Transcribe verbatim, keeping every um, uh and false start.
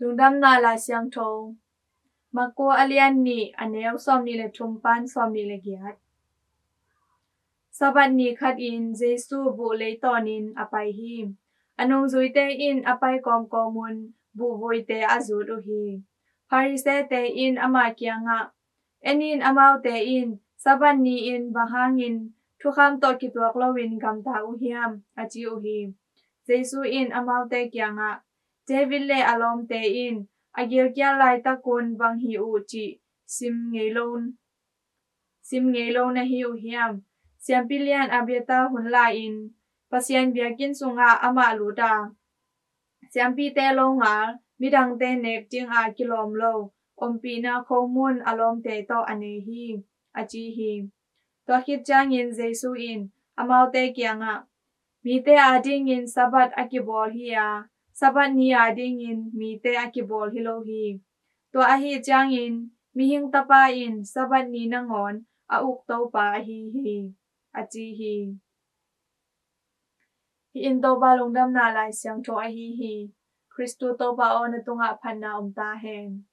Lungdamna Lai Siangtho, Marku a lian nih, a neu sawmnih le thum pan sawmnih le giat. Sabbath ni khatin Jesu buh lei tawnin a pai hi. A nungzuite in a pai kawmkawmun buhvuite a zut uh hi. Pharisee-te in ama kiangah, "En in, amaute in Sabbath ni-in bang hangin thukham tawh kituak loin gamta uh hiam?" a ci uh hi. Jesu in amaute kiangah, "David le a lawmte in a gilkial laitakun bang hi uh cih sim ngei lo, sim ngei lo na hi uh hiam? Siampi lian Abiathar hun lai-in Pasian biakinn sungah amah lut a, siampite longal, midangte nek dinga kilawm lo ompihna khomun a lawmte tawh a nei hi," a ci hi. Tua khit ciangin Jesu in amaute kiangah, "Mite adingin Sabbath a kibawl hi a, Sabbath ni adingin mite a kibawl hi lo hi. Tua ahi ciangin Mihing Tapa in Sabbath ni nangawn a uk Topa ahi hi," a ci hi. Hih in Topa Lungdamna Lai Siangtho ahi hi. Khristu Topa aw, na tungah phatna om ta hen.